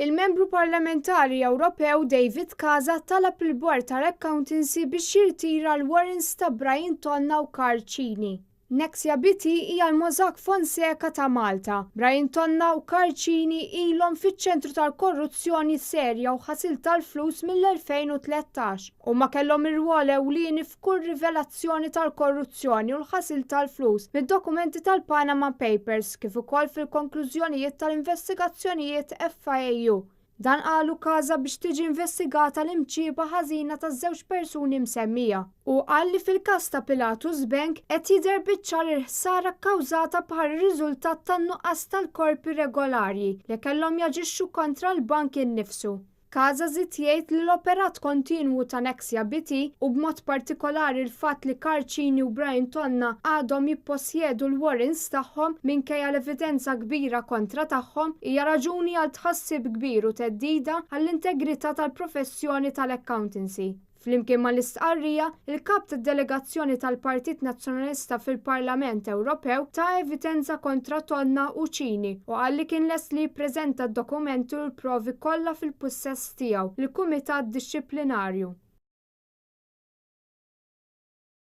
Il-Membru Parlamentari Ewropew David Casa talab lill-Bord tal-Accountancy biex jirtira l-warrants ta' Brian Tonna u Karl Cini. Nexia BT hija l-Mossack Fonseca ta' Malta. Brian Tonna u Karl Cini ilhom fiċ-ċentru tal-korruzzjoni serja u ħasil tal-flus mill-2013. Huma kellhom irwol ewlieni f'kull rivelazzjoni tal-korruzzjoni u l-ħasil tal-flus mid-dokumenti tal-Panama Papers kif ukoll fil-konklużjonijiet tal-investigazzjonijiet FIAU. Dan qalu Casa biex tiġi investigata l-imġiba ħażina taż-żewġ persuni msemmija. Hu qal li fil-każ ta' Pilatus Bank qed jidher biċ-ċar il-ħsara kkawżata bħala riżultat tan-nuqqas tal-korpi regolarji li kellhom jaġixxu kontra l-bank innifsu. Casa żied jgħid li l-operat kontinwu ta' Nexia BT u b'mod partikolari l-fatt li Karl Cini u Brian Tonna għadhom jipposjedu l-warrants tagħhom minkejja l-evidenza kbira kontra tagħhom hija raġuni għal tħassib kbir u theddida għall-integrità tal-professjoni tal-accountancy. Flimkien mal-istqarrija, il-Kap tad-Delegazzjoni tal-Partit Nazzjonalista fil-Parlament Ewropew ta evidenza kontra Tonna u Cini u qal li kien lest li jippreżenta d-dokumenti u l-provi kollha fil-pussess tiegħu lill-Kumitat Dixxiplinarju.